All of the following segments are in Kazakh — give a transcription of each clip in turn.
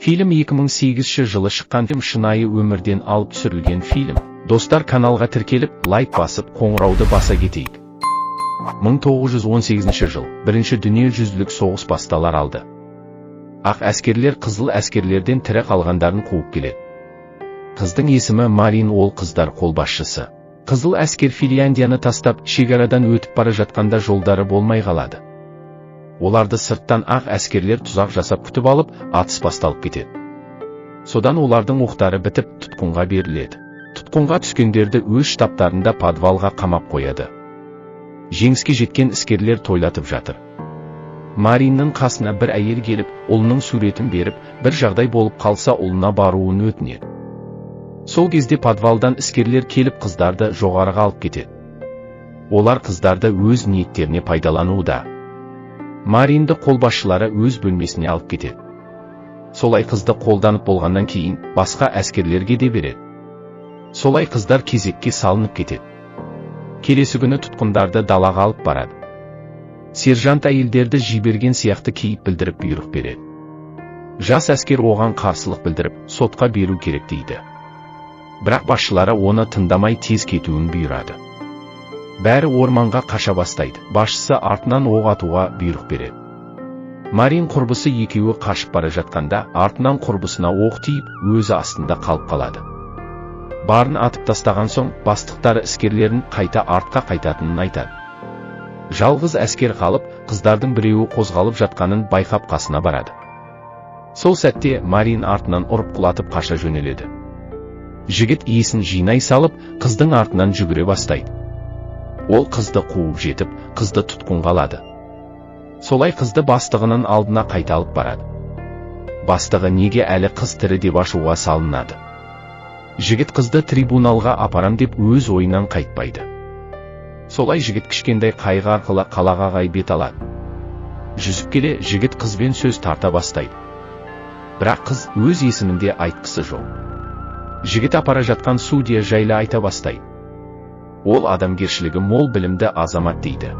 Фильм 2008 жылы шыққан фильм, шынайы өмірден алып түсірілген фильм. Достар, каналға тіркеліп, лайк басып, қоңырауды баса кетейік. 1918 жыл, Бірінші дүниежүзілік соғыс басталар алды. Ақ әскерлер қызыл әскерлерден тірі қалғандарын қуып келеді. Қыздың есімі Марин, ол қыздар қолбасшысы. Қызыл әскер Финляндияны тастап, шекарадан өтіп бара жатқанда жолдары болмай қалады. Оларды сырттан ақ әскерлер тұзақ жасап күтіп алып, атыс басталып кетеді. Содан олардың оқтары бітіп, тұтқынға беріледі. Тұтқынға түскендерді өз штабтарында подвалға қамап қояды. Жеңіске жеткен әскерлер тойлатып жатыр. Мариннің қасына бір әйел келіп, ұлының суретін беріп, бір жағдай болып қалса, ұлына баруын өтінеді. Сол кезде подвалдан әскерлер келіп, қыздарды жоғарыға алып кетеді. Олар қыздарды өз ниеттеріне пайдалануда. Маринді қолбасшылары өз бөлмесіне алып кетеді. Солай қызды қолданып болғаннан кейін басқа әскерлерге де береді. Солай қыздар кезекке салынып кетеді. Келесі күні тұтқындарды далаға алып барады. Сержант әйелдерді жіберген сияқты кейіп білдіріп, бұйрық береді. Жас әскер оған қарсылық білдіріп, сотқа беру керек дейді. Бірақ басшылары оны тыңдамай, тез кетуін бұйырады. Бәрі орманға қаша бастайды. Басшысы артынан оқ атуға бұйрық береді. Марин құрбысы екеуі қашып бара жатқанда, артынан құрбысына оқ тиіп, өзі астында қалып қалады. Барын атып тастаған соң, бастықтары әскерлерін қайта артқа қайтатынын айтады. Жалғыз әскер қалып, қыздардың біреуі қозғалып жатқанын байқап, қасына барады. Сол сәтте Марин артынан ұрып құлатып, қаша жөнеледі. Жігіт есін жинай салып, қыздың артынан жүгіре бастайды. Ол қызды қуып жетіп, қызды тұтқынға алады. Солай қызды бастығының алдына қайта алып барады. Бастығы неге әлі қыз тірі деп ашуға салынады. Жігіт қызды трибуналға апарам деп өз ойынан қайтпайды. Солай жігіт кішкентай қайық арқылы қалаға қарай бет алады. Жүзіп келе жігіт қызбен сөз тарта бастайды. Бірақ қыз өз есімінде айтқысы жоқ. Жігіт апара жатқан судья жайлы айта бастайды. Ол адамгершілігі мол, білімді азамат дейді.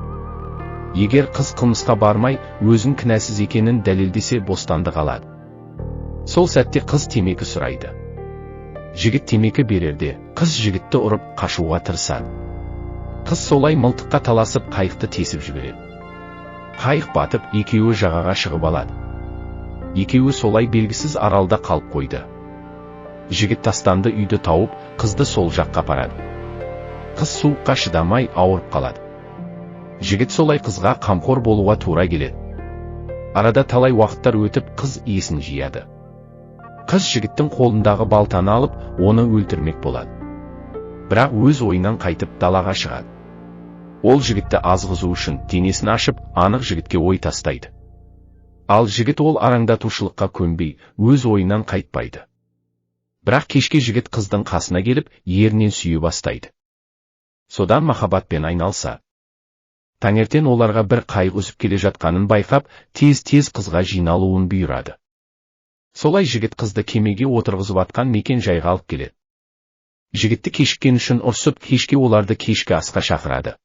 Егер қыз қылмысқа бармай, өзін кінәсіз екенін дәлелдесе, бостандық алады. Сол сәтте қыз темекі сұрайды. Жігіт темекі берерде, қыз жігітті ұрып, қашуға тырысады. Қыз солай мылтыққа таласып, қайықты тесіп жібереді. Қайық батып, екеуі жағаға шығып алады. Екеуі солай белгісіз аралда қалып қойды. Жігіт тастанды үйді тауып, қызды сол жаққа апарады. Қыз суыққа шыдамай ауырып қалады. Жігіт солай қызға қамқор болуға тура келеді. Арада талай уақыттар өтіп, қыз есін жияды. Қыз жігіттің қолындағы балтаны алып, оны өлтірмек болады. Бірақ өз ойынан қайтып, далаға шығады. Ол жігітті азғызу үшін денесін ашып, анық жігітке ой тастайды. Ал жігіт ол арандатушылыққа көнбей, өз ойынан қайтпайды. Бірақ кешке жігіт қыздың қасына келіп, ерінен сүйе бастайды. Содан махаббатпен айналса. Таңертең оларға бір қайық үзіп келе жатқанын байқап, тез-тез қызға жиналуын бұйырады. Солай жігіт қызды кемеге отырғызып, атқан мекен жайға алып келеді. Жігітті кешіккен үшін ұрсып, кешке оларды кешкі асқа шақырады.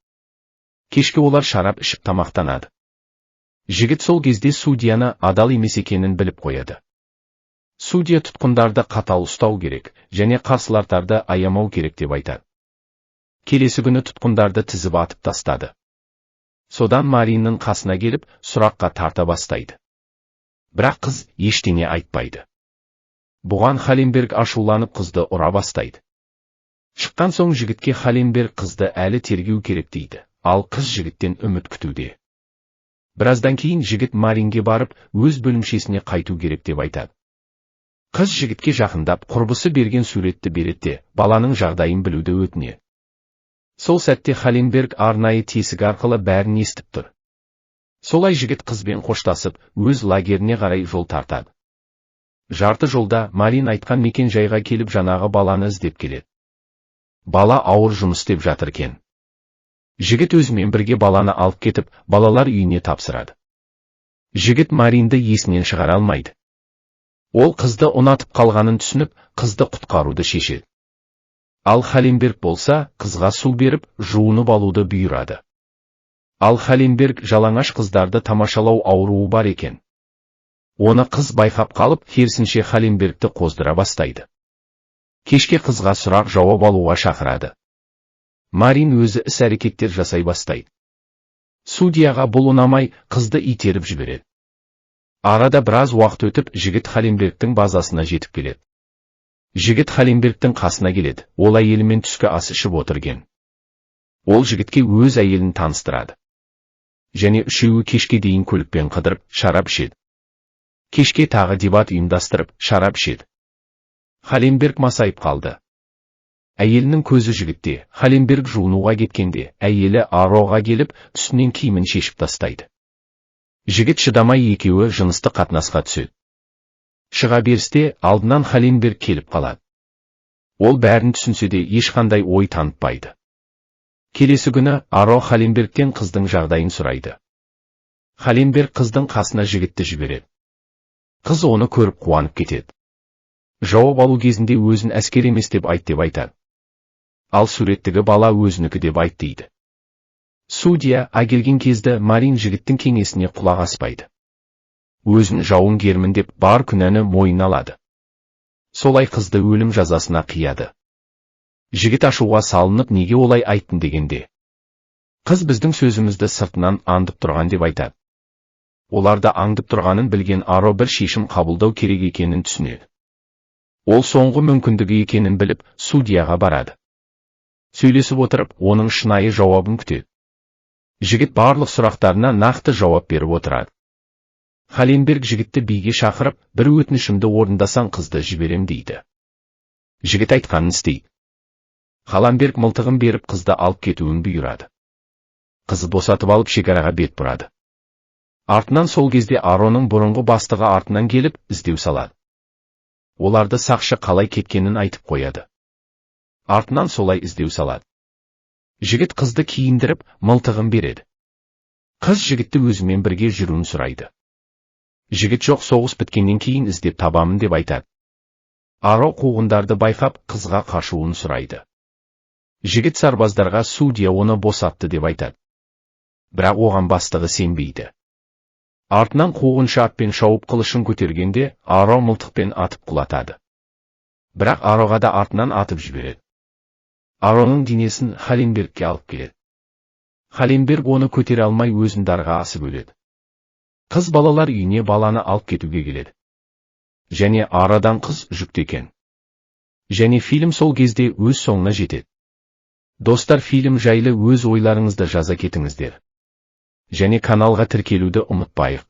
Кешке олар шарап ішіп тамақтанады. Жігіт сол кезде судьяны адал емес екенін біліп қояды. Судья тұтқындарды қатал ұстау керек және қарсыластарды аямау керек деп айтады. Келесі күні тұтқындарды тізіп, атып тастады. Содан Мариннің қасына келіп, сұраққа тарта бастайды. Бірақ қыз ештеңе айтпайды. Бұған Халенберг ашуланып, қызды ұра бастайды. Шыққан соң жігітке Халенберг қызды әлі тергеу керек дейді, ал қыз жігіттен үміт күтуде. Біраздан кейін жігіт Маринге барып, өз бөлімшесіне қайту керек деп айтады. Қыз жігітке жақындап, құрбысы берген суретті береді, баланың жағдайын білуді өтінеді. Сол сәтте Халенберг арнайы тесік арқылы бәрін естіп тұр. Солай жігіт қызбен қоштасып, өз лагеріне қарай жол тартады. Жарты жолда Марин айтқан мекен жайға келіп, жаңағы баланы іздеп келеді. Бала ауыр жұмыс істеп жатыр екен. Жігіт өзімен бірге баланы алып кетіп, балалар үйіне тапсырады. Жігіт Маринді есінен шығара алмайды. Ол қызды ұнатып қалғанын түсініп, қызды құтқаруды шешеді. Ал Халенберг болса, қызға су беріп, жуынып алуды бұйырады. Ал Халенберг жалаңаш қыздарды тамашалау ауруы бар екен. Оны қыз байқап қалып, керісінше Халенбергті қоздыра бастайды. Кешке қызға сұрақ жауап алуға шақырады. Марин өзі іс-әрекеттер жасай бастайды. Судьяға бұл ұнамай, қызды итеріп жібереді. Арада біраз уақыт өтіп, жігіт Халенбергтің базасына жетіп келеді. Жігіт Халенбергтің қасына келеді. Ол әйелімен түскі ас ішіп отырген. Ол жігітке өз әйелін таныстырады. Және үшеуі кешке дейін көлікпен қыдырып, шарап ішеді. Кешке тағы дебат ұйымдастырып, шарап ішеді. Халенберг масайып қалды. Әйелінің көзі жігітте. Халенберг жуынуға кеткенде, әйелі Ароға келіп, үстінен киімін шешіп тастайды. Жігіт шыдамай, екеуі жыныстық қатынасқа түседі. Шыға берісте алдынан Халенберг келіп қалады. Ол бәрін түсінсе де, ешқандай ой танытпайды. Келесі күні Аро Халенбергтен қыздың жағдайын сұрайды. Халенберг қыздың қасына жігітті жібереді. Қыз оны көріп қуанып кетеді. Жауап алу кезінде өзін әскер емес деп айт деп айтады. Ал суреттегі бала өзінікі деп айт дейді. Судья келген кезде Марин жігіттің кеңесіне құлақ аспайды. Өзін жауынгермін деп бар күнәні мойнына алады. Солай қызды өлім жазасына қияды. Жігіт ашуға салынып, неге олай айттың дегенде, қыз біздің сөзімізді сыртынан аңдып тұрған деп айтады. Оларды аңдып тұрғанын білген Аро бір шешім қабылдау керек екенін түсінеді. Ол соңғы мүмкіндігі екенін біліп, судьяға барады. Сөйлесіп отырып, оның шынайы жауабын күтеді. Жігіт барлық сұрақтарына нақты жауап беріп отырады. Халенберг жігітті биге шақырып, бір өтінішімді орындасаң, қызды жіберем дейді. Жігіт айтқанын істейді. Халенберг мылтығын беріп, қызды алып кетуін бұйырады. Қызы босатып алып, шекараға бет бұрады. Артынан сол кезде Ароның бұрынғы бастығы артынан келіп, іздеу салады. Оларды сақшы қалай кеткенін айтып қояды. Артынан солай іздеу салады. Жігіт қызды киіндіріп, мылтығын береді. Қыз жігітті өзімен бірге жүруін сұрайды. Жігіт жоқ, соғыс біткеннен кейін іздеп табамын деп айтады. Аро қуғындарды байқап, қызға қашуын сұрайды. Жігіт сарбаздарға судья оны босатты деп айтады. Бірақ оған бастығы сенбейді. Артынан қуғыншы атпен шауып, қылышын көтергенде, Аро мылтықпен атып құлатады. Бірақ Ароға да артынан атып жібереді. Ароның денесін Халенбергке алып келеді. Халенберг оны көтере алмай, өзін дарға асып өледі. Қыз балалар үйіне баланы алып кетуге келеді. Және Ародан қыз жүкті екен. Және фильм сол кезде өз соңына жетеді. Достар, фильм жайлы өз ойларыңызды жаза кетіңіздер. Және каналға тіркелуді ұмытпайық.